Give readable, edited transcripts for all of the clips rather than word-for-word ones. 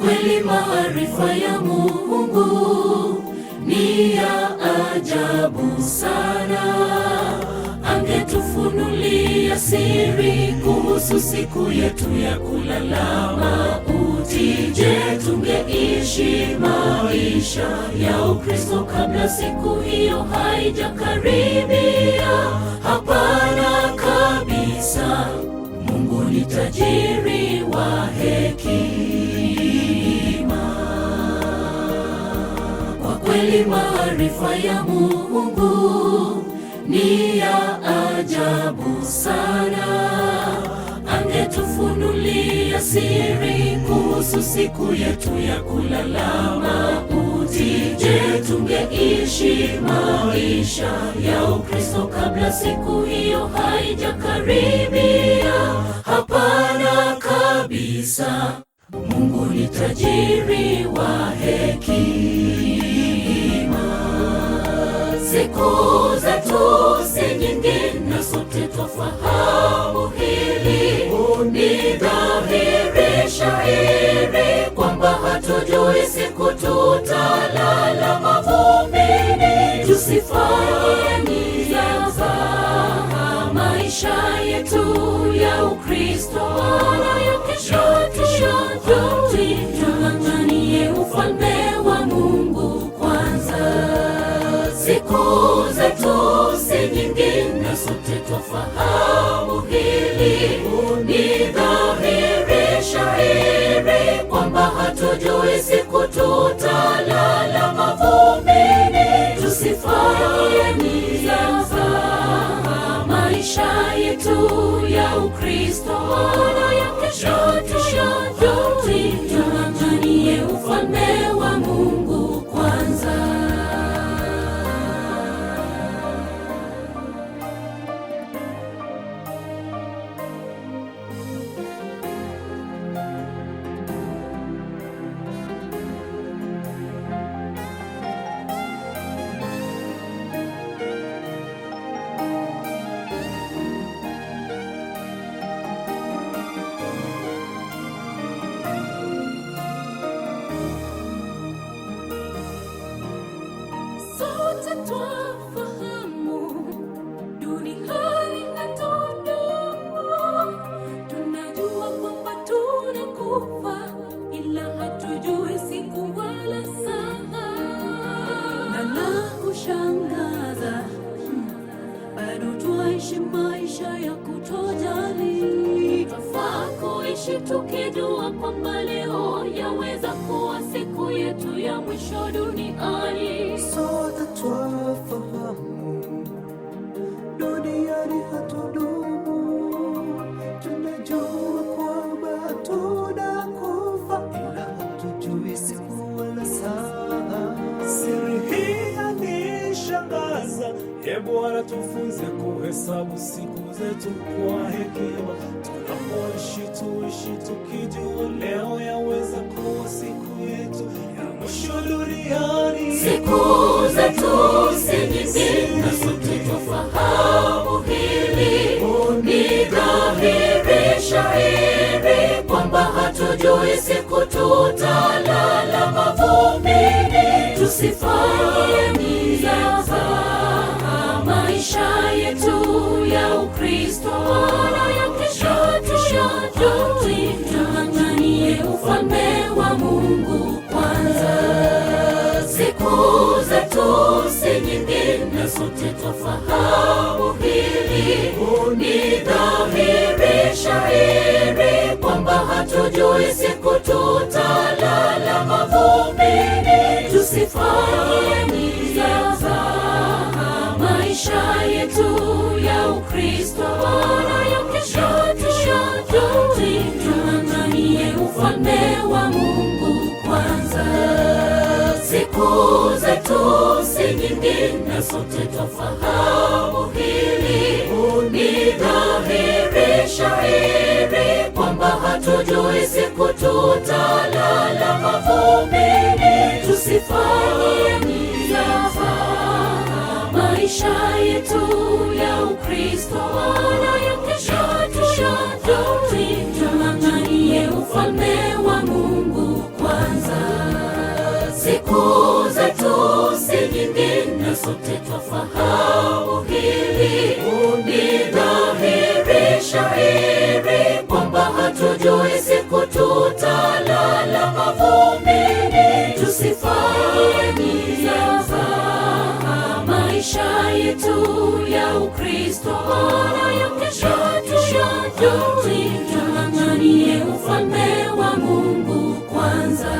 Kweli maarifa ya Mungu ni ya ajabu sana. Angetufunulia siri kuhusu siku yetu ya kulala mauti. Je, tungeishi maisha ya Ukristo kabla siku hiyo haijakaribia? Hapana kabisa. Mungu ni tajiri wa hekima. Kwa kweli maarifa ya Mungu ni ya ajabu sana. Angetufunulia siri kuhusu siku yetu ya kulala mauti. Je, tungeishi maisha ya Ukristo kabla siku hiyo haijakaribia? Hapana kabisa. Mungu ni tajiri wa hekima. Siku zetu si nyingi, na sote twafahamu hili. Ni dhahiri shahiri kwamba hatujui siku tutalala mavumbini. Tusifanye mzaha maisha yetu ya Ukristo, wala ya kesho tuyajui. Tung'ang'anie ufalme wa Mungu kwanza. Siku zetu si nyingi, na sote twafahamu hili. Ni dhahiri shahiri kwamba hatujui siku tutalala mavumbini. Tusifanye mzaha maisha yetu ya Ukristo, wala ya kesho tuyajui. Tung'ang'anie ufalme wa Mungu kwanza. Sote twafahamu duniani hatudumu, tunajua kwamba tunakufa, ila hatujui siku wala saa. Na la kushangaza, bado twaishi maisha ya kutojali. Twafaa kuishi tukijua kwamba leo yaweza kuwa siku yetu ya mwisho duniani. Sote twafahamu duniani hatudumu, tunajua kwamba tunakufa, ila hatujui siku wala saa. Siri hii yanishangaza, e Bwana, tufunze kuhesabu siku zetu kwa hekima. Tunapoishi tuishi tukijua leo yaweza kuwa siku yetu ya mwisho duniani. Siku zetu si nyingi, na sote twafahamu hili. Ni dhahiri shahiri kwamba hatujui siku tutalala mavumbini. Tusifanye mzaha maisha yetu ya Ukristo, wala ya kesho tuyajui. Tung'ang'anie ufalme wa Mungu kwanza. Siku zetu si nyingi, na sote twafahamu hili. Ni dhahiri shahiri kwamba hatujui siku tutalala mavumbini. Tusifanye mzaha maisha yetu ya Ukristo, wala ya kesho tuyajui. Tung'ang'anie ufalme wa Mungu kwanza. Siku zetu si nyingi, na sote twafahamu hili. Ni dhahiri shahiri kwamba hatujui siku tutalala mavumbini. Tusifanye mzaha maisha yetu ya Ukristo, wala ya kesho tuyajui. Tung'ang'anie ufalme wa Mungu kwanza. Mkristo, maana ya kesho hatuyajui. Tung'ang'anie ufalme wa Mungu kwanza.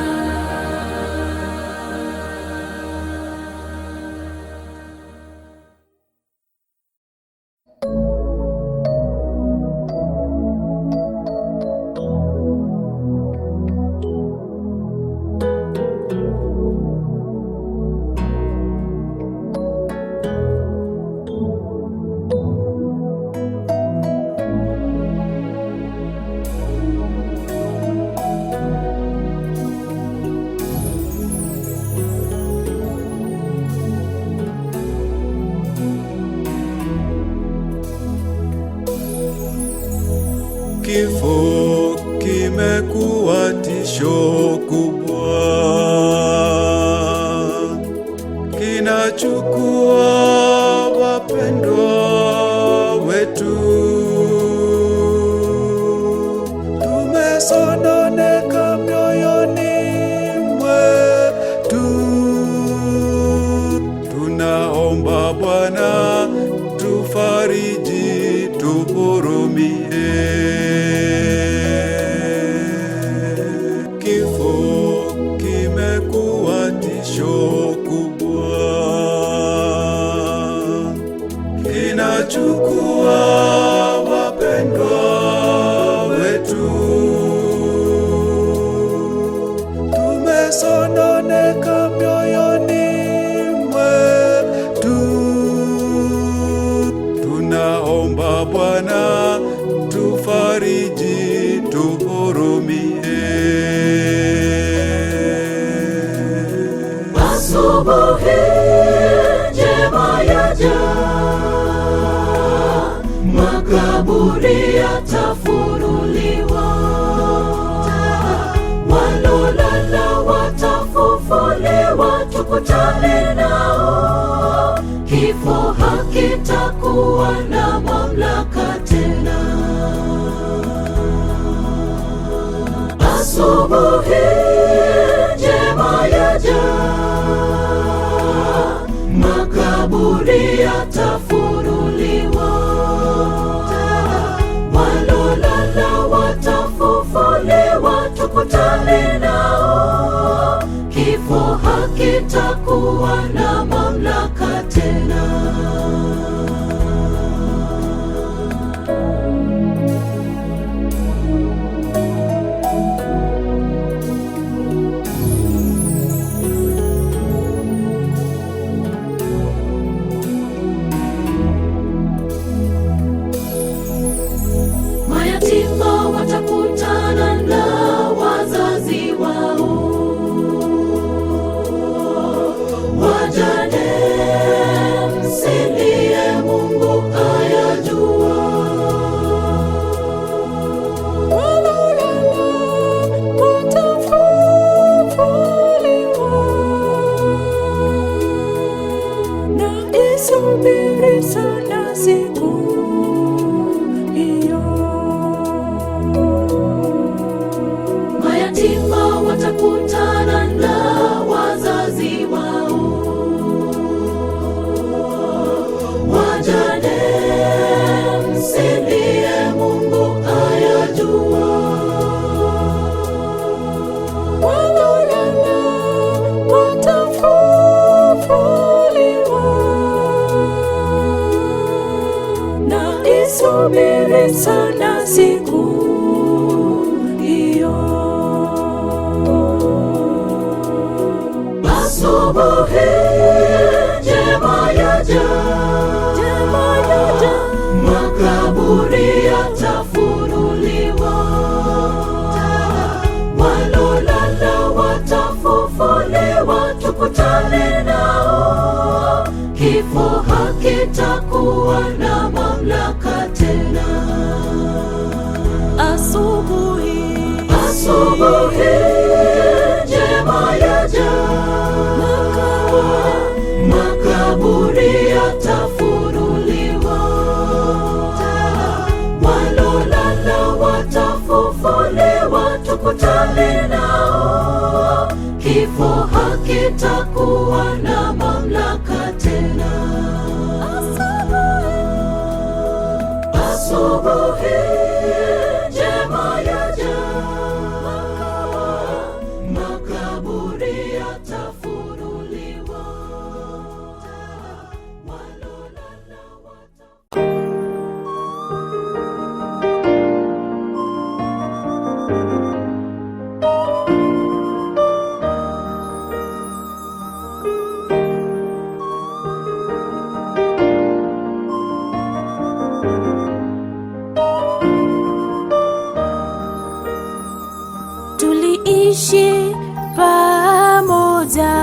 Kifo kimekuwa tisho kubwa, kinachukua wapendwa wetu. Tumesononeka mioyoni mwetu, tunaomba Bwana tufariji, tuhurumie. Kifo kimekuwa tisho kubwa, kinachukua wapendwa wetu. Tumesononeka mioyoni mwetu, tunaomba Bwana tufariji, tuhurumie. Asubuhi njema yaja, makaburi yatafunuliwa, walolala watafufuliwa, tukutane nao. Kifo hakitakuwa na mamlaka tena. Asubuhi njema yaja, makaburi yatafunuliwa, walolala watafufuliwa, tukutane nao. Kifo hakitakuwa na mamlaka tena. Mayatima watakutana na wazazi wao, wajane msilie, Mungu ayajua. Walolala watafufuliwa, na isubiri sana siku hiyo. Mayatima watakutana na wazazi wao, wajane msilie, Mungu ayajua. Walolala watafufuliwa, na isubiri sana siku hiyo. Asubuhi njema yaja, Njema yaja, makaburi yatafunuliwa, walolala watafufuliwa, tukutane nao. Kifo hakitakuwa na mamlaka tena. Asubuhi Asubuhi njema yaja, makaburi yatafunuliwa, walolala watafufuliwa, tukutane nao. Kifo hakitakuwa na mamlaka tena. Asubuhi njema yaja, makaburi yatafunuliwa, walolala wata Tuliishi pamoja,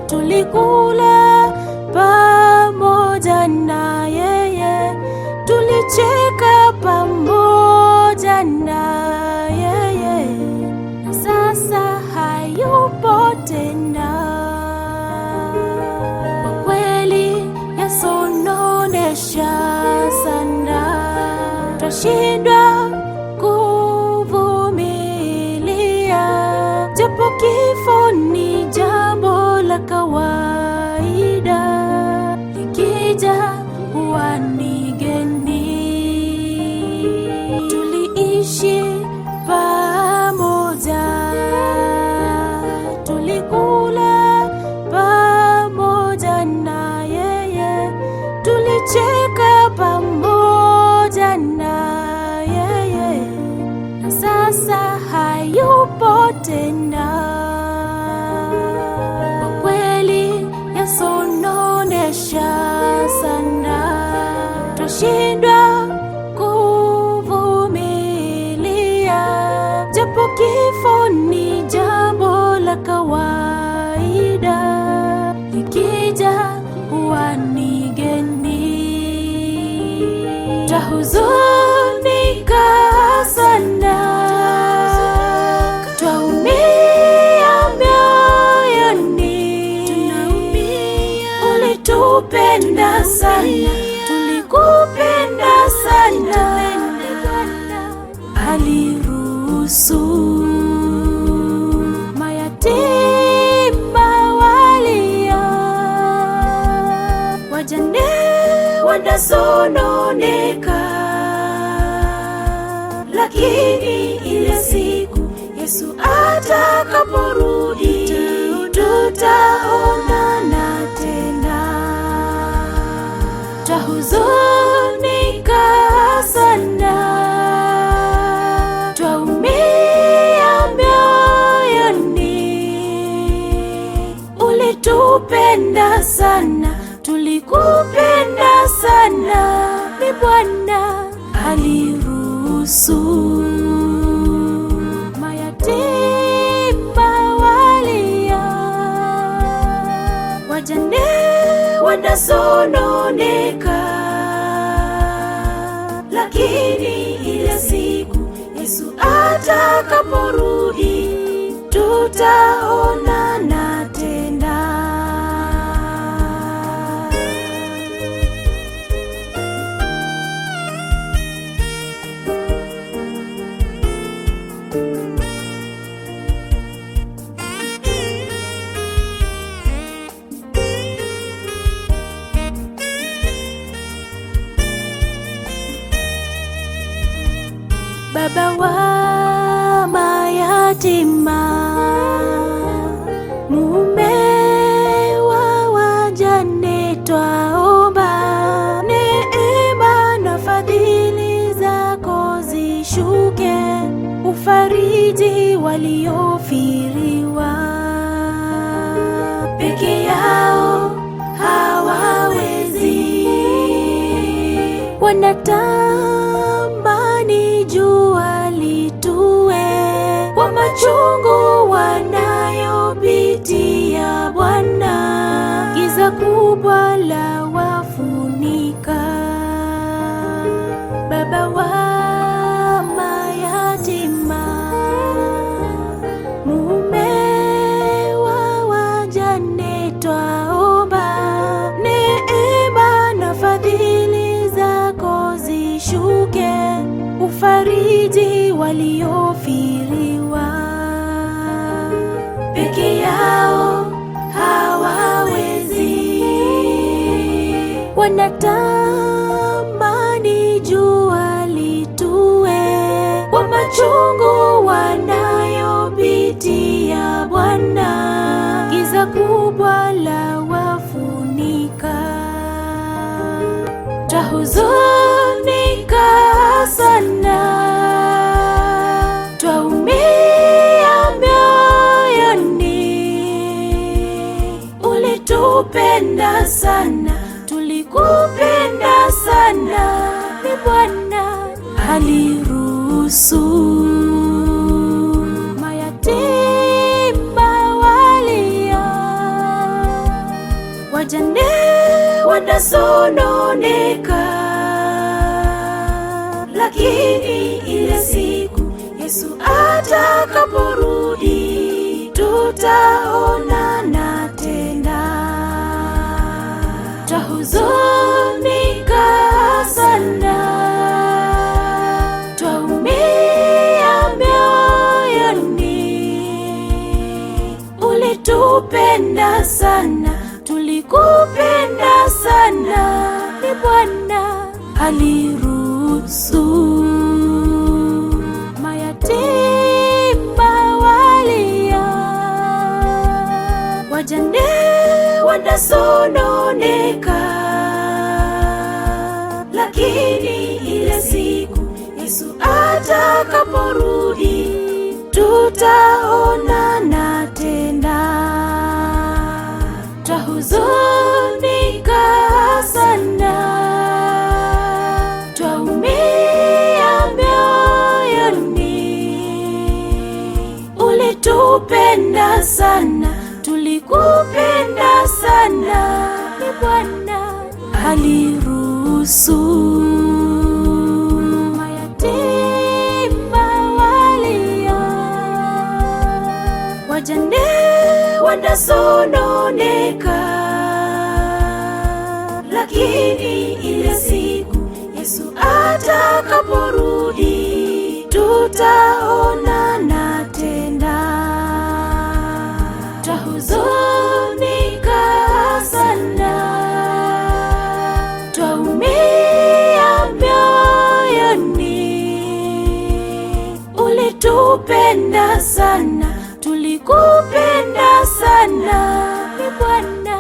tulikula pamoja na yeye, tulicheka pamoja na yeye, na sasa hayupo tena. Kwa kweli yasononesha sana, twashindwa kuvumilia, japo kifo ni jambo la kawaida, likija huwa ni geni. Tuliishi pamoja, tulikula pamoja na yeye, tulicheka pamoja na yeye, na sasa hayupo tena. Kwa kweli yasononesha sana, twashindwa kuvumilia, japo kifo ni jambo la kawaida, likija huwa ni geni. Twahuzunika sana, twaumia mioyoni, ulitupenda sana, tulikupenda sana, aliruhusu mayatima walia, wajane wanasononeka, lakini ile siku Yesu atakaporudi tutaonana tena. Twahuzunika sana, twaumia mioyoni, ulitupenda sana, tulikupenda sana, ni Bwana aliruhusu mayatima walia, wajane wanasononeka, lakini ile siku Yesu atakaporudi tutaonana tena. Baba wa mayatima, mume wa wajane, twaomba neema na fadhili zako zishuke, ufariji waliofiriwa, peke yao hawawezi, wanatamani jua litue kwa machungu wanayopitia Bwana, giza kubwa la wafunika. Baba wa mayatima, mume wa wajane, twaomba neema na fadhili zako zishuke, ufariji waliofiriwa, peke yao hawawezi, wanatamani Bwana, giza kubwa la wafunika. Twahuzunika sana, twaumia mioyoni. Ulitupenda sana, tulikupenda sana, ni Bwana aliruhusu. Mayatima walia, wajane wanasononeka, lakini ile siku Yesu atakaporudi tutaonana tena. Twahuzunika sana, twaumia mioyoni. Ulitupenda sana, tulikupenda sana, ni Bwana aliruhusu. Mayatima walia, wajane wanasononeka, lakini ile siku Yesu atakaporudi tutaonana tena. Twahuzunika sana, twaumia mioyoni. Ulitupenda sana, tulikupenda sana, ni Bwana aliruhusu. Mayatima walia, wajane wanasononeka, lakini ile siku Yesu atakaporudi tutaonana tena. Twahuzunika sana, twaumia mioyoni. Ulitupenda sana, tulikupenda sana, ni Bwana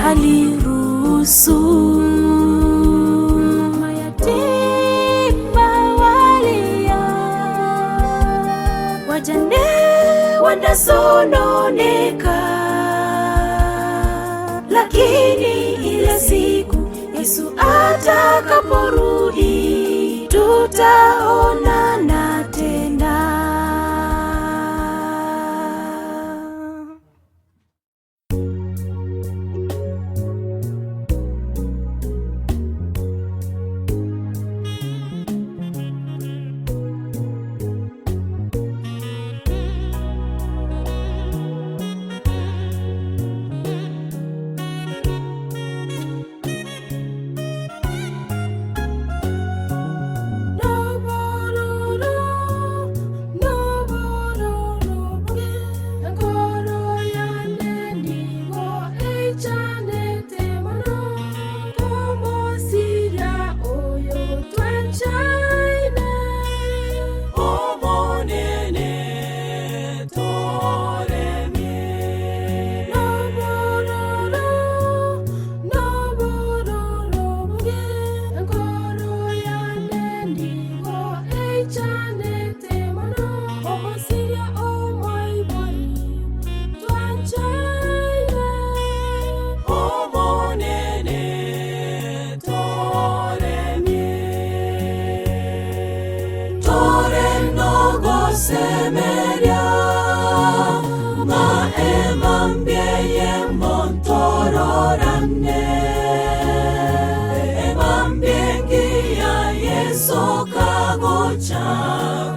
aliruhusu. Mayatima walia, wajane wanasononeka, lakini ile siku Yesu atakaporudi tutaonana tena.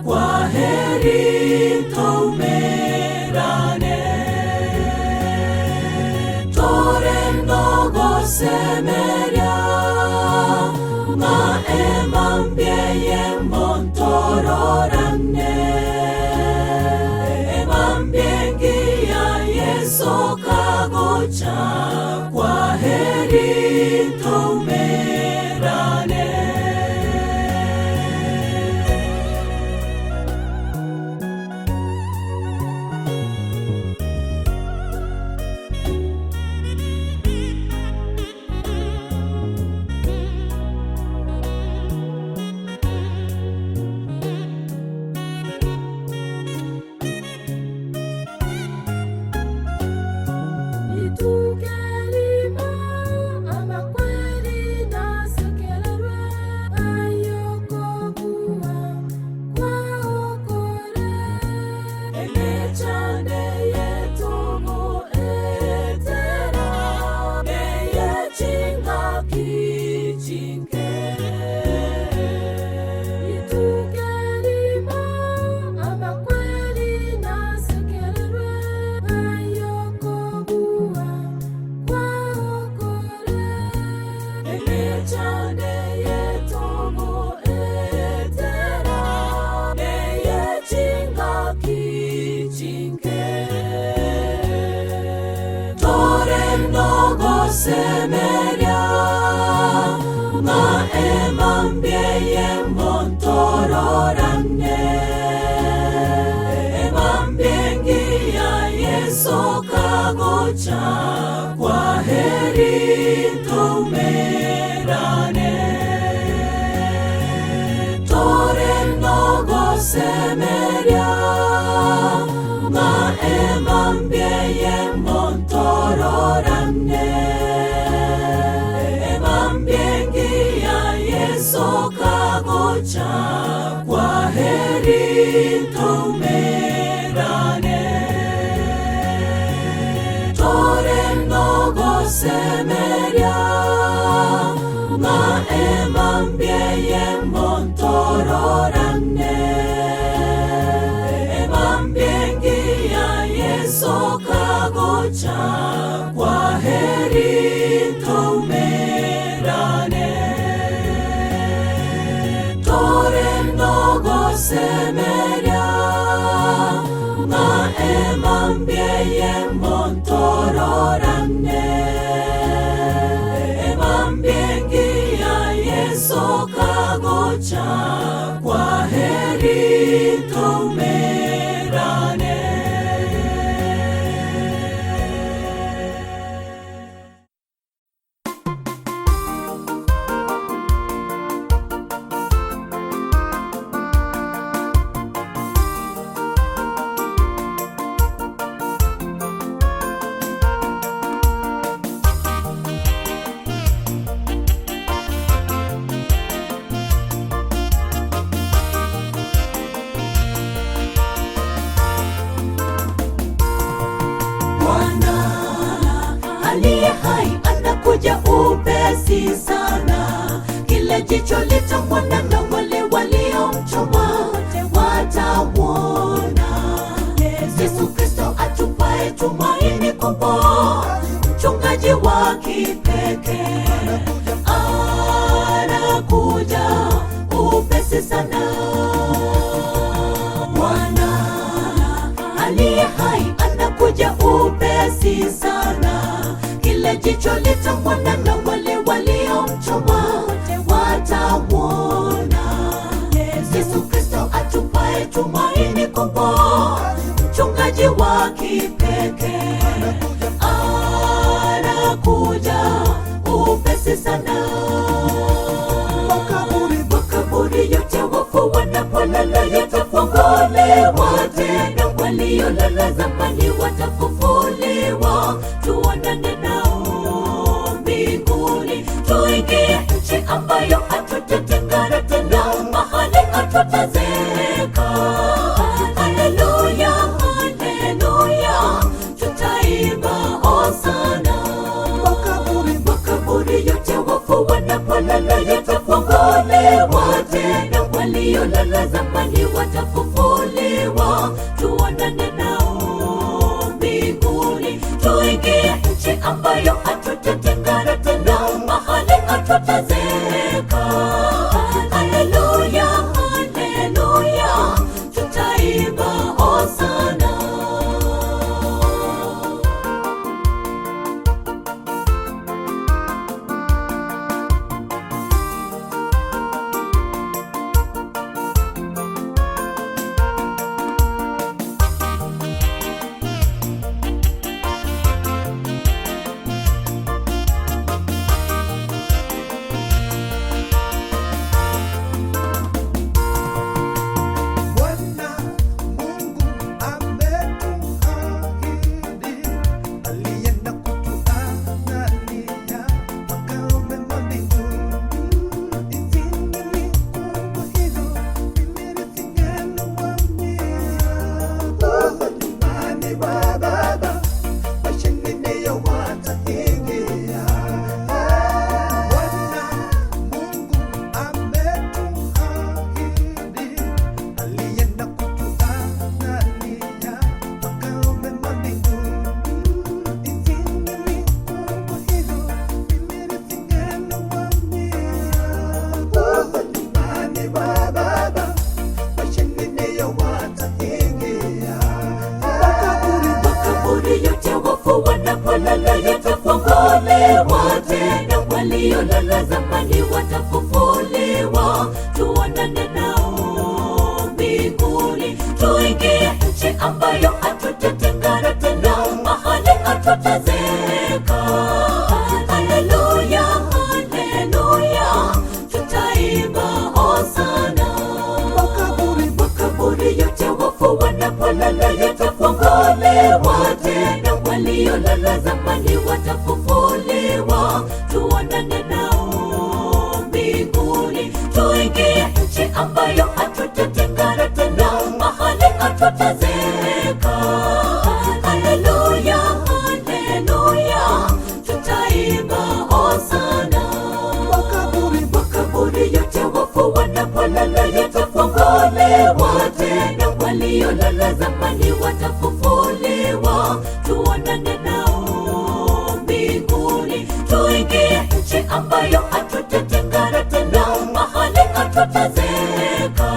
Kwa heri tumerane, toreno gosemeria, maemambieye montororane, emambiengia Yesu kagocha, kwa heri tumerane. Yesu kagocha, kwa heri tumerane. Tore nogo semeria, maemambieye montororane. Emambiengia Yesu kagocha, kwa heri tumerane. Tore nogo semeria, maemambieye montororane. Emambiengia Yesu kagocha, kwa heri tumerane. Tore nogo semeria, maemambieye montororane. Emambiengia Yesu kagocha, kwa heri tumerane. Bwana aliye hai anakuja upesi sana, kila jicho litamwona na wale waliomchoma watauona. Yesu Kristo atupae tumaini kubwa, mchungaji wa kipekee anakuja upesi sana. Bwana aliye hai anakuja upesi sana, kila jicho litamwona na wale waliomchoma watauona. Yesu Kristo atupae tumaini kubwa, mchungaji wa kipekee anakuja upesi sana. Makaburi yote wafu wanapolala yatafunguliwa tena, waliolala zamani watafufuliwa. Tuonane nao mbinguni, tuingie nchi ambayo hatutatengana tena, mahali hatutazeeka. Haleluya, haleluya, tutaimba hosana. Makaburi yote wafu wanapolala yatafunguliwa tena, waliolala zamani watafufuliwa. Tuonane nao mbinguni, tuingie nchi ambayo hatutatengana tena, mahali hatutazeeka. Haleluya, haleluya, tutaimba hosana. Bwana Mungu ametuahidi, alienda kutuandalia makao mema mbinguni. Injili ni kubwa hivyo, mimi nisingeluambia. Nyumbani mwa Baba, washindi ndio wataingia. Bwana Mungu ametuahidi, alienda kutuandalia makao mema mbinguni. Injili ni kubwa hivyo, mimi nisingeluambia. Nyumbani mwa Baba, washindi ndio wataingia. Makaburi yote wafu wanapolala yatafunguliwa tena, waliolala zamani watafufuliwa. Tuonane nao mbinguni, tuingie nchi ambayo hatutatengana tena. waliolala zamani watafufuliwa, tuonane nao mbinguni, tuingie nchi ambayo hatutatengana tena, mahali hatutazeeka. Haleluya, haleluya, tutaimba hosana. Makaburi, Makaburi yote wafu wanapolala yatafunguliwa tena, waliolala zamani watafufuliwa, tuonane nao mbinguni, tuingie nchi ambayo hatutatengana tena, mahali hatutazeeka.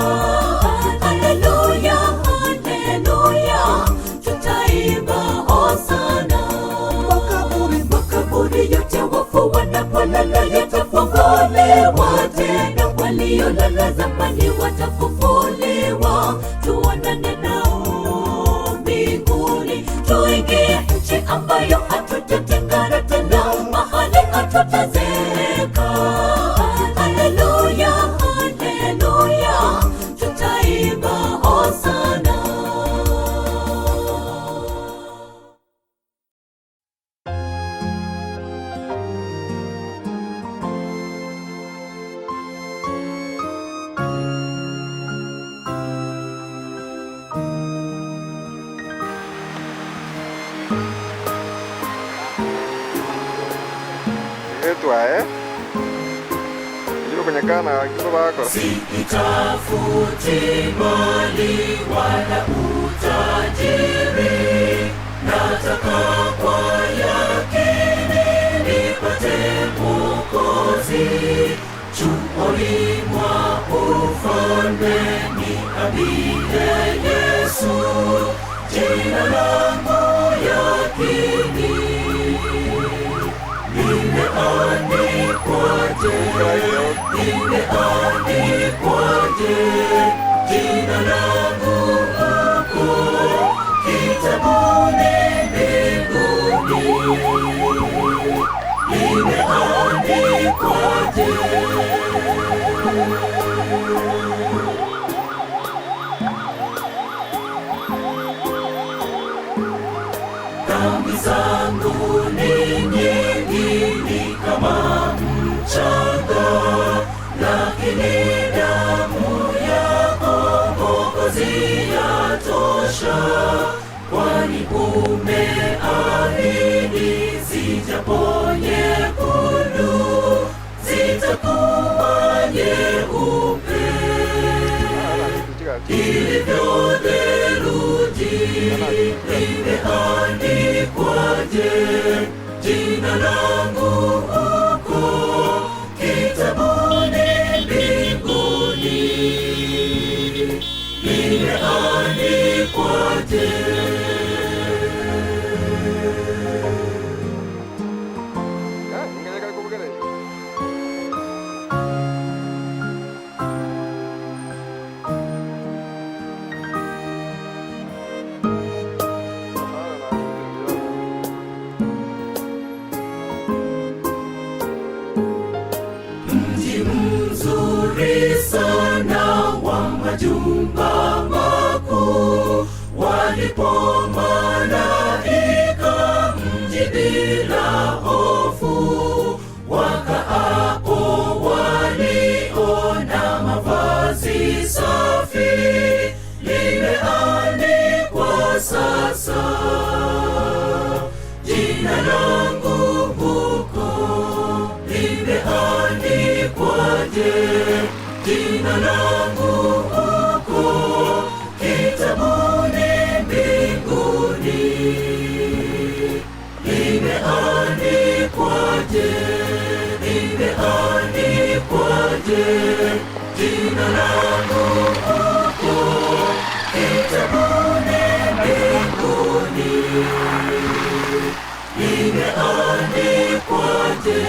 Haleluya, haleluya, tutaimba hosana. Makaburi, Makaburi yote wafu wanapolala yatafunguliwa tena, waliolala zamani watafufuliwa, tuonane nao mbinguni, tuingie nchi ambayo hatutatengana tena, mahali hatutazeeka. Haleluya, haleluya, tutaimba hosana. Etwa eh? Ilivyo kwenye kana kipo bako. Sitafuti mali wala utajiri, nataka kwa yakini nipate Mwokozi. Chuoni mwa ufalme niambie Yesu, jina langu yakini limeandikwaje? Limeandikwaje jina langu huko kitabuni mbinguni? Limeandikwaje? Dhambi zangu ni nyingi, ni kama mchanga, lakini damu yako Mwokozi yatosha, kwani umeahidi zijapo nyekundu zitakuwa nyeupe ilivyo theluji. Limeandikwaje jina langu huko kitabuni mbinguni? Limeandikwaje? Ah, inganyaka kubugere. Mji mzuri sana wa majumba makuu, walipo malaika mji bila hofu, wakaapo waliona mavazi safi, limeandikwa sasa jina langu huko limeandikwaje? Jina langu huko kitabuni mbinguni limeandikwaje? Limeandikwaje jina langu huko kitabuni mbinguni limeandikwaje?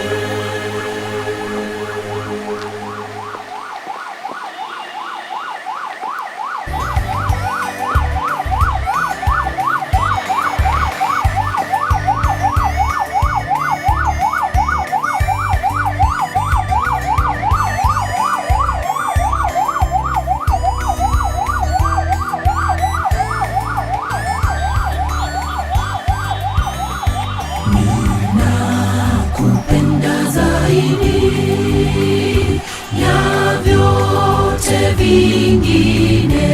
zaidi ya vyote vingine,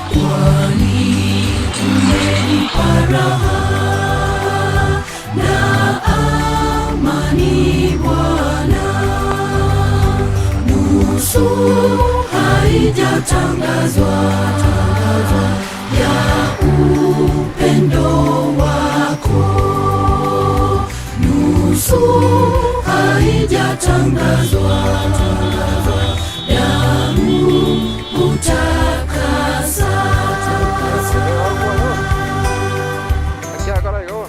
kwani umenipa raha na amani Bwana. Nusu haijatangazwa ya upendo wako, nusu haijatangazwa, damu hutakasa. Akiakora igo.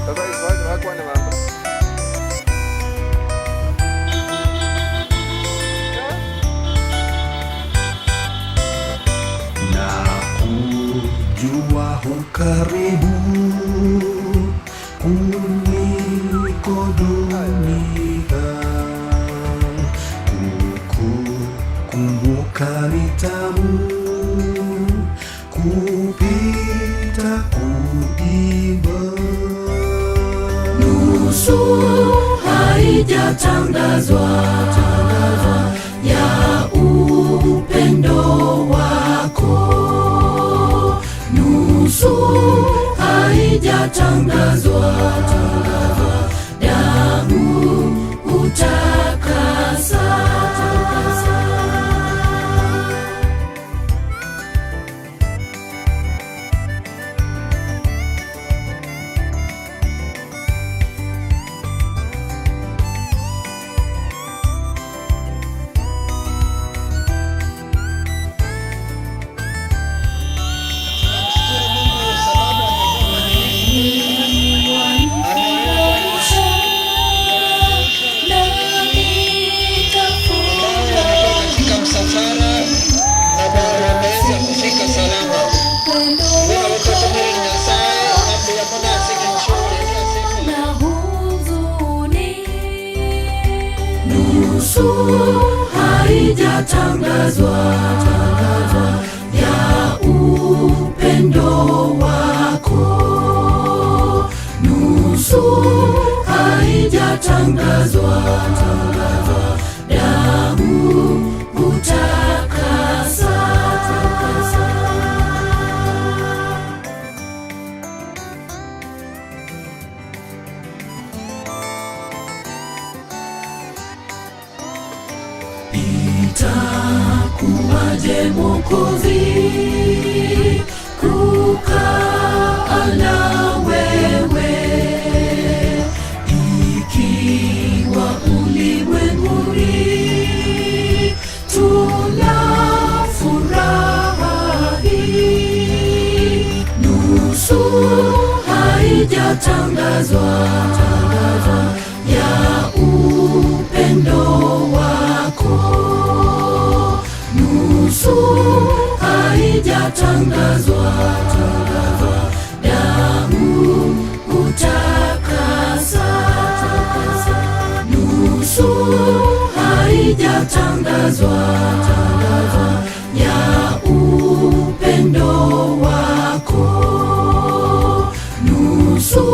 Sasa hizo bakwane bamba. Na kujua hukaribu kuliko dunia, kukukumbuka ni tamu kupita kuimba. Nusu haijatangazwa ya upendo wako, nusu haijatangazwa, damu hutakasa. Shukuru Mungu sababu amekuwa mwaminifu. Ambao wamekuwa katika msafara na bado wameweza kufika salama. Bwana wetu Nyasaye na kuyamona Na huzuni, nusu haijatangazwa ya upendo wako, nusu haijatangazwa, damu hutakasa. Itakuwaje Mwokozi kukaa na wewe, ikiwa ulimwenguni tuna furaha hii? Nusu haijatangazwa ya upendo wako, nusu haijatangazwa, damu hutakasa. Nusu haijatangazwa ya upendo wako, nusu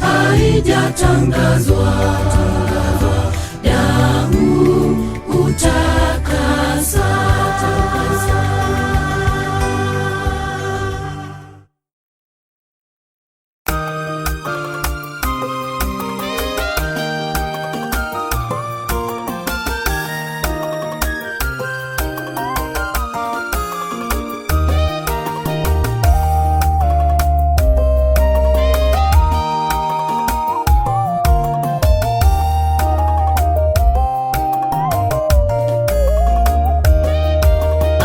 haijatangazwa, damu hutakasa.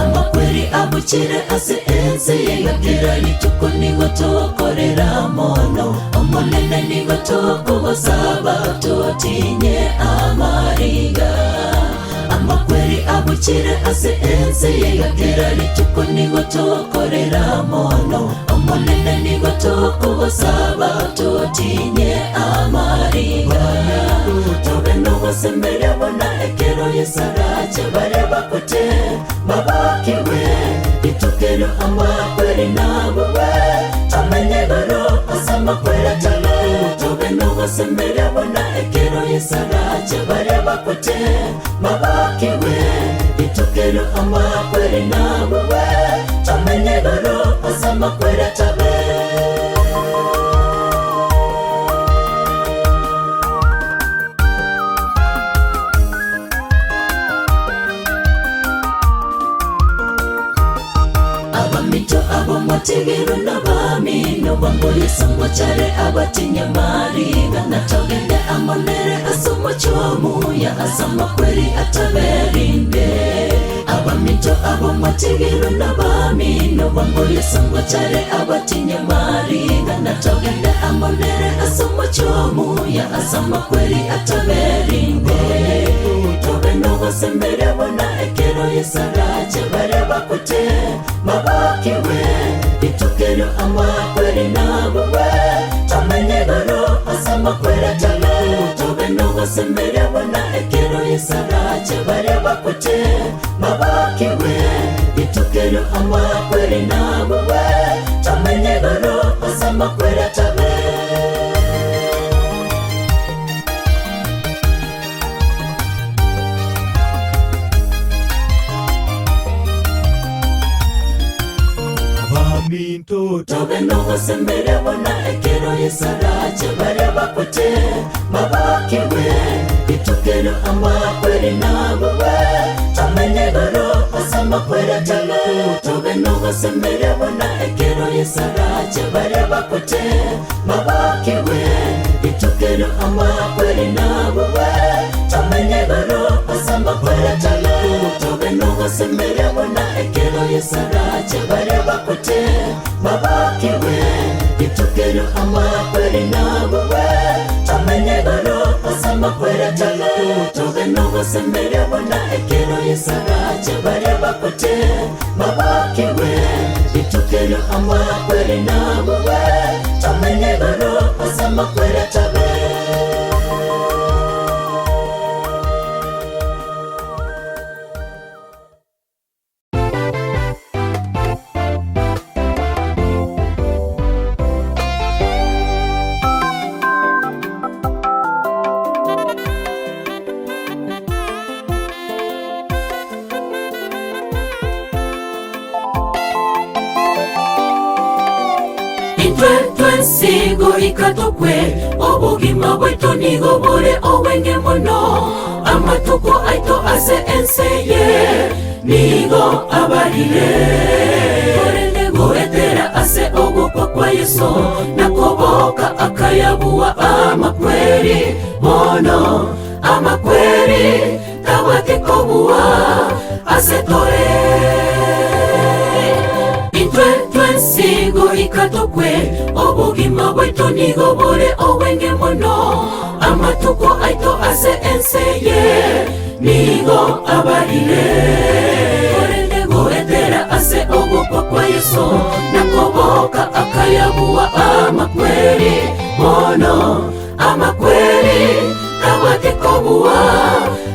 Amakweri abukire ase ensi yegakira rituko nigo tokorera mono omonene nigo tokogosaba totinye amariga. Amakweri abukire ase ensi yegakira rituko nigo tokorera mono omonene nigo tokogosaba totinye amariga. Tobe nogosemberia bona ekero yesarache bare bakote babakiwe. Itokero amakweri nabuwe Tamenyegoro asamakwera tale Tobe nogosemere bona ekero yesarache bare bakote mabakiwe Itokero amakweri nabuwe Tamenyegoro asamakwera tabe. Abamito abomategero n'abamino bamboye sangwa chare abatinyamariga natogende amonere asomo chomuya asama kweri ataberinde. Abamito abomategero n'abamino bamboye sangwa chare abatinyamariga natogende amonere asomo chomuya asama kweri ataberinde. Tobe nogosembere bona ekero yesarache bare bakote mabakiwe Itokero amakweri nabuwe Tamenyegoro asamakwera tale Tobe nogosembere bona ekero yesarache bare bakote mabakiwe Itokero amakweri nabuwe Tamenyegoro asamakwera tabe. Tobe nogosembere bona ekero yesarache bare bakote mabakiwe Itokero amakweri nabuwe Tamenyegoro asamakwera tale Tobe nogosembere bona ekero yesarache bare bakote mabakiwe Itokero amakweri nabuwe Tamenyegoro asamakwera tale Tobe nogosembere bona ekero yesarache bare bakote mabakiwe Itokero amakweri nabuwe Tamenyegoro asamakwera tale Tobe nogosembere bona ekero yesarache bare bakote mabakiwe Itokero amakweri nabuwe Tamenyegoro asamakwera tabe. Sigo ikatokwe obugima bwetu nigo bure owenge mono amatuko aito ase enseye nigo abarire korende goetera ase ogukwa kwa Yesu nakoboka akayabuwa amakweri mono amakweri tabwatikobuwa ase tore. Sigo ikatokwe obugima bwetu nigo bure owenge mono amatuko aito ase enseye nigo abarire korende goetera ase ogukwa kwa Yesu nakoboka akayabuwa amakweri mono amakweri tabwatikobuwa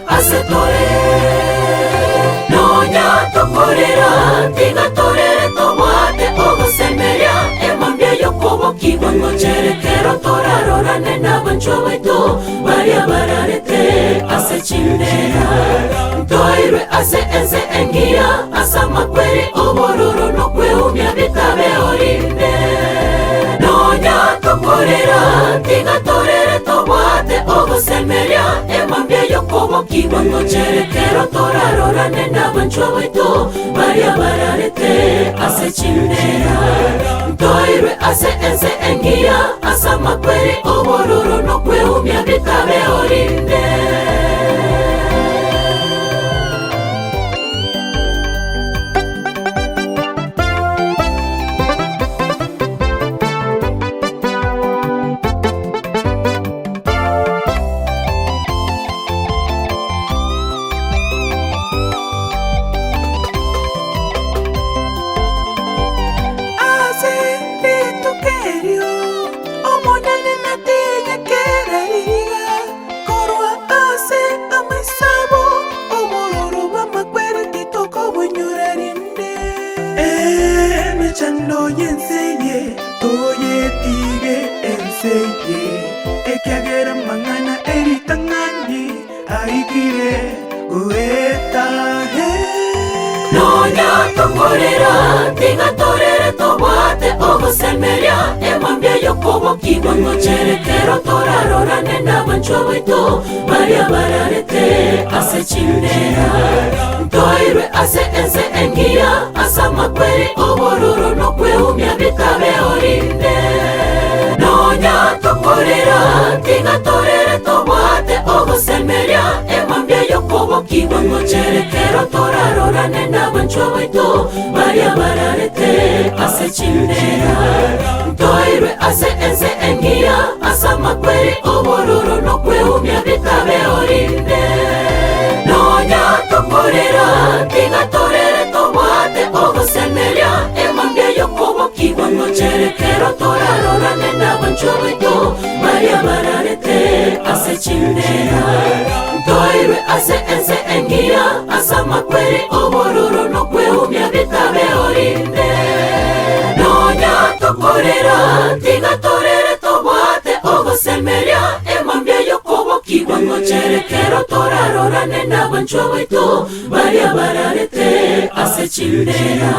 ase tore. Nonya tokorera tigatorere tobwate ogosemeria emambia yokobokigwa ngocherekero torarorane n'abanchwa baitu baria bararete ase chimbera ntoirwe ase ense engiya ase amakweri obororo nokweumia bitabe orinde. Nonya tokorera tigatorere tobwate ogosemeria emambia yokobokigwa ngocherekero torarorane n'abanchwa baitu baria bararete ase chimbera ntoirwe ase ense engiya ase amakweri obororo nokweumia bitabe orinde. Omonene na tinye kereriga korwa Emechando yenseye toyetige enseye ekiagera mang'ana eritang'ani aikire goetahe. Nonya tokorera tigatorere tobwate ogosemeria emambia yokobokigwa ngocherekero torarorane n'abanchwa baitu baria bararete ase chindera ntoirwe ase ense engiya ase amakweri obororo nokweumia bitabe orinde. Nonya tokorera tigatorere tobwate ogosemeria emambia yokobokigwa ngocherekero torarorane n'abanchwa baitu baria bararete ase chindera ntoirwe ase ense engiya ase amakweri obororo nokweumia bitabe orinde. Nonya tokorera tigatorere tobwate ogosemeria emambia yokobokigwa ngocherekero torarorane n'abanchwa baitu baria bararete ase chindera ntoirwe ase ense engiya ase amakweri obororo nokweumia bitabe orinde. Nonya tokorera tigatorere tobwate ogosemeria emambia yokobokigwa ngocherekero torarorane n'abanchwa baitu baria bararete ase chindera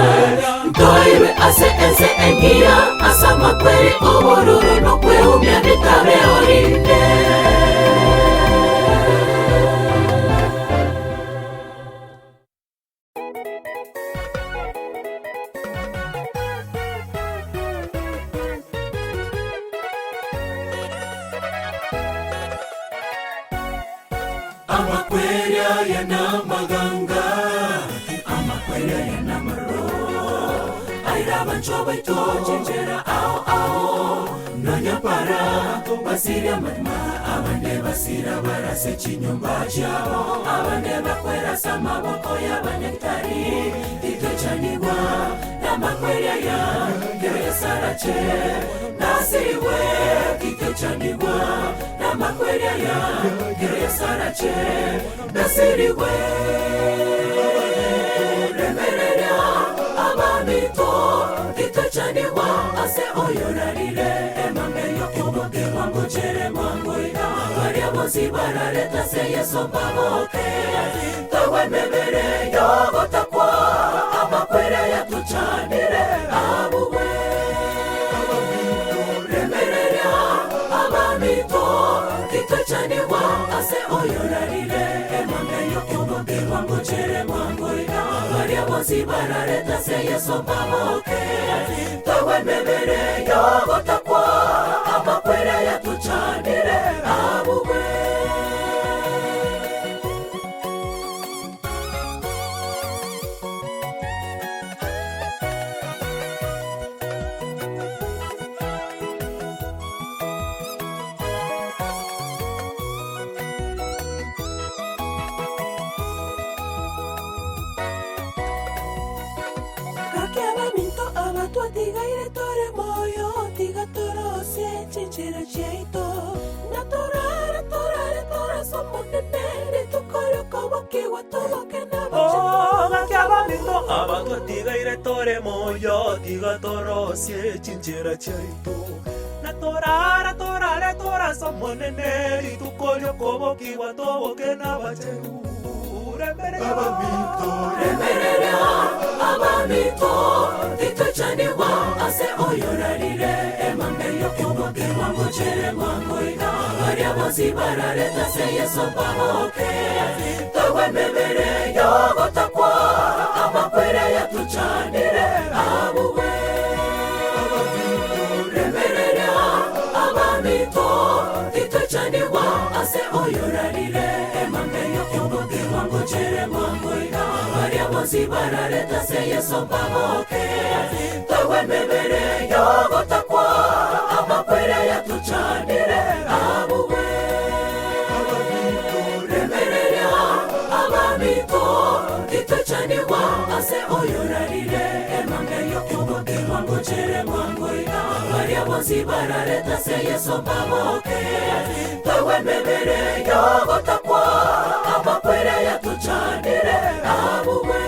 ntoirwe ase ense engiya ase amakweri obororo nokweumia bitabe orinde. Amakwerya yana maganga, amakwerya yana maro. Aira bancho baito chenjera ao ao. Nanyapara basiria madma, abande basira barase chinyumba chabo, abande bakwera samaboko ya banyaktari. Titochanigwa na makwerya ya keresarache nasiriwe. Titochanigwa na makwerya ya keresarache nasiriwe. Remereria abamito titochanigwa ase oyorarire emambe yokobokigwa ngochere mangoina baria bonsi barareta se Yesu mbaboke tawe mebere yogotakwa amakwere yatuchanire abuwe. Remereria abamito titochanigwa ase oyorarire emambe yokobokigwa ngochere mangoina baria bonsi barareta se Yesu mbaboke tawe mebere yogotakwa amakwere yatuchanire abuwe. Tiga moyo tiga torosie chinchera chaito na torara torare toraso monene ritukolio kobokiwa toboke na bacheru. Abamito remereria abamito titochanigwa ase oyorarire emambe yokobokigwa ngochere mangoina baria bonsi barareta se Yesu mbaboke tawe mebere yogotakwa amakwere yatuchanire abuwe. Remereria abamito titochanigwa ase oyorarire emambe yokobokigwa ngochere mangoina baria bonsi barareta se Yesu mbaboke tawe mebere yogotakwa amakwere yatuchanire abuwe. Remereria abamito titochanigwa ase oyorarire emambe yokobokigwa ngochere mangoina baria bonsi barareta se Yesu mbaboke tawe mebere yogotakwa amakwere yatuchanire abuwe.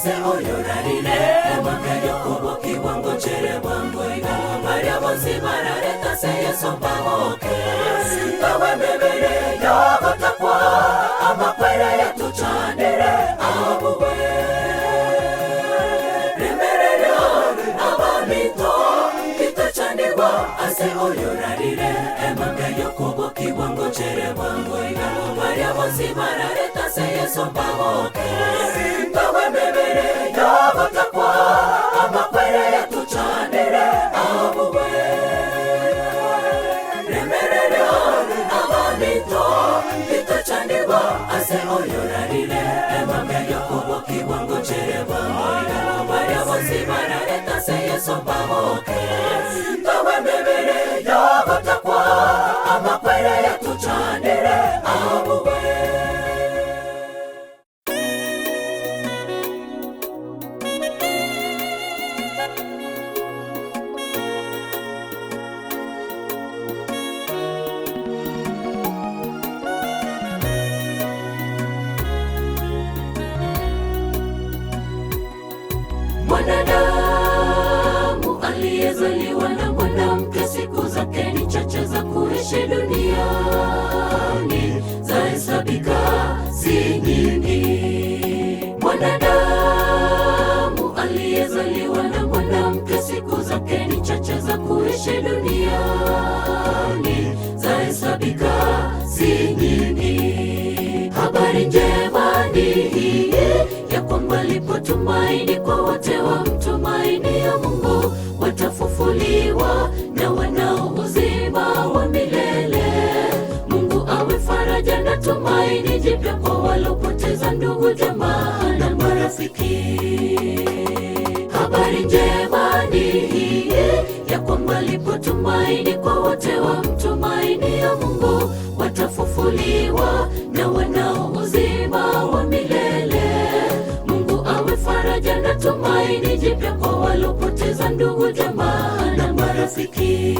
ase oyorarire emambia yokobokigwa ngochere bwangoiga baria bonsi barareta se Yesu mbaboke tawe mebere yogotakwa amakwerere tuchanire abuwe remerero abamito kitachanirwa ase oyorarire emambia yokobokigwa ngochere bwangoiga baria bonsi barareta se Yesu mbaboke tawe mebere yogotakwa amakwerere tuchanire abuwe remerero abamito kitachanirwa ase oyorarire emambia yokobokigwa ngochere bwangoiga baria bonsi barareta se Yesu mbaboke tawe mebere yogotakwa amakwerere tuchanire abuwe. Mwanadamu aliyezaliwa na mwanamke, siku zake ni chache za kuishi duniani, zahesabika si nyingi. Mwanadamu aliyezaliwa na mwanamke, siku zake ni chache za kuishi duniani, zahesabika si nyingi. Habari njema ni hii ya kwamba lipo tumaini kwa wote wamtumainio Mungu, watafufuliwa na wanao uzima wa milele. Mungu awe faraja na tumaini jipya kwa walopoteza ndugu, jamaa na marafiki. Habari njema ni hii ya kwamba lipo tumaini kwa wote wamtumainio Mungu, watafufuliwa na wanao uzima wa milele. Mungu awe faraja na tumaini jipya kwa walopoteza ndugu, jamaa na marafiki.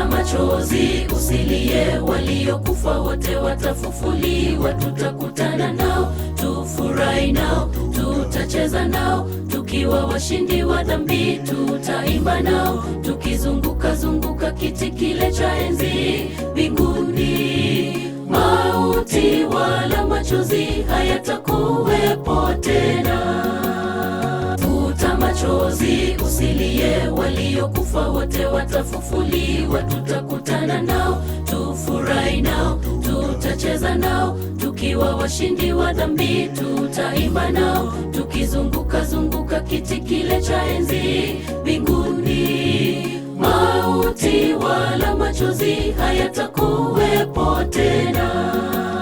Machozi usilie, waliokufa wote watafufuliwa. Tutakutana nao, tufurahi nao, tutacheza nao, tukiwa washindi wa dhambi. Tutaimba nao, tukizunguka zunguka kiti kile cha enzi mbinguni. Mauti wala machozi hayatakuwepo tena. Futa machozi usilie, waliokufa wote watafufuliwa. Tutakutana nao, tufurahi nao, tutacheza nao, tukiwa washindi wa dhambi. Tutaimba nao, tukizunguka zunguka kiti kile cha enzi mbinguni. Mauti wala machozi hayatakuwepo tena.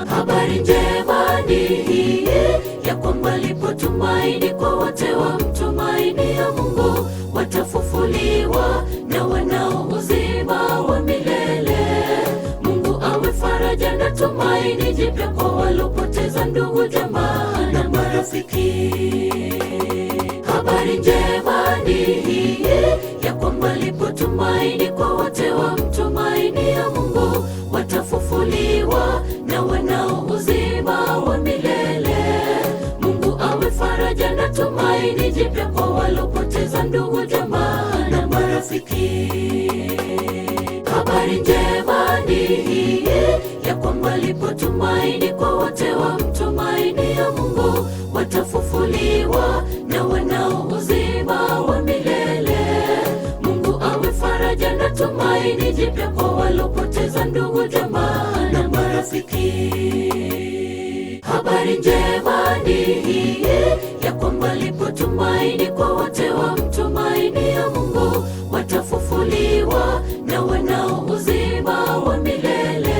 Habari njema ni hii ya kwamba lipo tumaini kwa wote wamtumainio Mungu, watafufuliwa na wanao uzima wa milele. Mungu awe faraja na tumaini jipya kwa walopoteza ndugu, jamaa na marafiki. Habari njema ni hii ya kwamba lipo tumaini kwa wote wamtumainio Mungu, watafufuliwa na wanao uzima wa milele. Mungu awe faraja na tumaini jipya kwa walopoteza ndugu, jamaa na marafiki. Habari njema ni hii ya kwamba lipo tumaini kwa wote wamtumainio Mungu, watafufuliwa na wanao uzima wa milele. Mungu awe faraja na tumaini jipya kwa walopoteza ndugu, jamaa na marafiki. Habari njema ni hii ya kwamba lipo tumaini kwa wote wamtumainio Mungu, watafufuliwa na wanao uzima wa milele.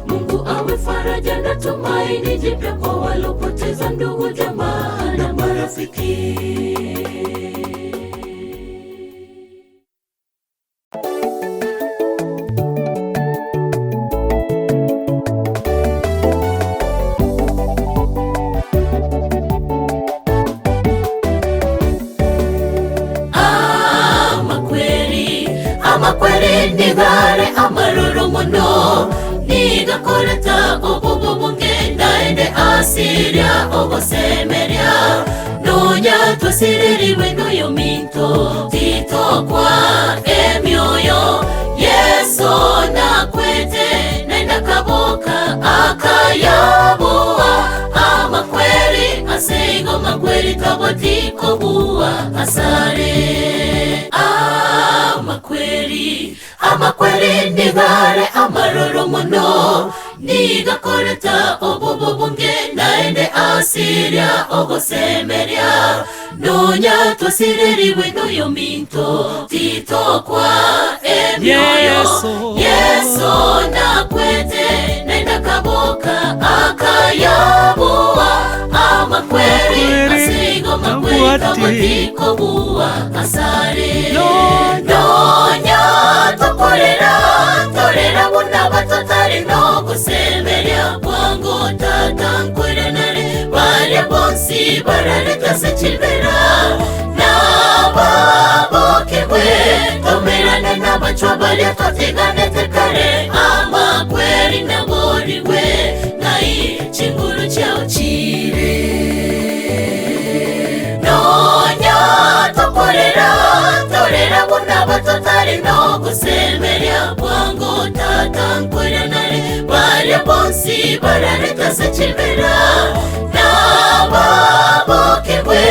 Mungu awe faraja na tumaini jipya kwa walopoteza ndugu, jamaa na marafiki. Amakweri nigare amaruru muno nigakoreta obubu bungenda ende asiria ogosemeria nonya twasiririwe noyo minto titokwa emyoyo Yesu nakwete nenda kaboka akayaboa amakweri aseigo makweri tabotikobuwa asare amakweri amakweri nigare amaroro muno nigakoreta obubu bungenda ende asiria ogosemeria nonya twasiririwe noyo minto titokwa emyoyo Yesu nakwete nenda kaboka akayaboa amakweri asigo makweri tabotikobuwa asare nonya tokorera torera buna batotari no gusemeria bwangu tata nkwerenare barya bonsi barareta sechibera nababokebwe tomerane n'abacwa barya twatiganete kare amakweri naboriwe nai chinguru chao chire nonya tokorera torera buna batotari no gusemeria bwangu tata nkwerenare barya bonsi barareta sechibera nababokebwe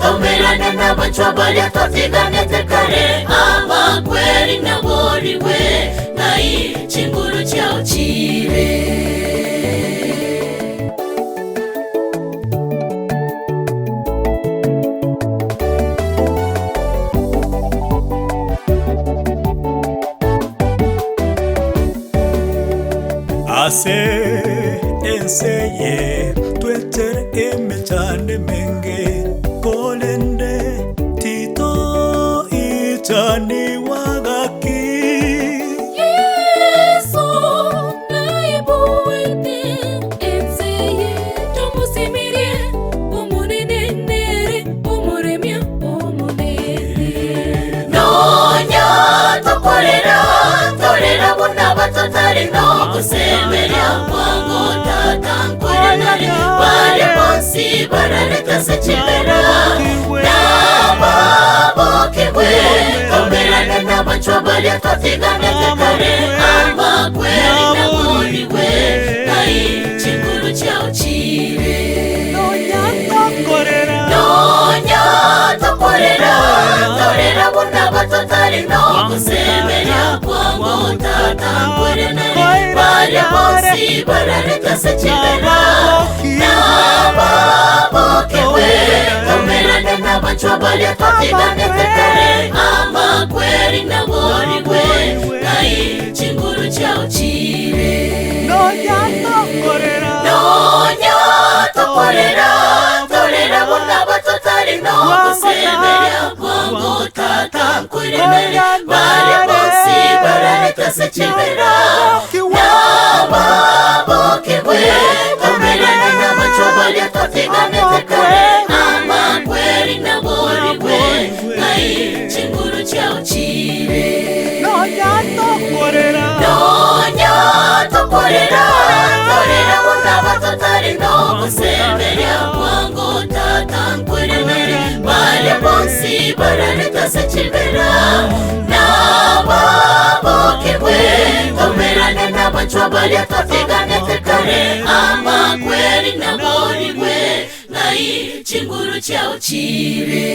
tomerane n'abacwa barya twatiganete kare amakweri naboriwe nai chinguru chao chire. Ase enseye twetere emechande menge kolende tito ichani wagaki Yesu naibuwete enseye tomusimirie umunenenere umuremya umunene nonya tokorera torera buna batotari no gusemeria bwangu tata nkwerenare barya bonsi barareta sechibera nababokebwe tomerane n'abacwa barya twatiganete kare amakweri naboriwe nai chinguru chao chire nonya tokorera torera buna batotari no gusemeria bwangu tata nkwerenare barya bonsi barareta sechibera nababokebwe tomerane n'abacwa barya twatiganete kare amakweri naboriwe nai chinguru chao chire nonya tokorera torera buna batotari no gusemeria bwangu tata nkwerenare barya bonsi barareta sechibera nababokebwe tomerane n'abacwa barya twatiganete kare amakweri naboriwe nai chinguru chao chire nonya tokorera torera buna batotari no gusemeria bwangu tata nkwerenare barya bonsi barareta sechibera nababokebwe tomerane n'abacwa barya twatiganete kare amakweri naboriwe nai chinguru chao chire.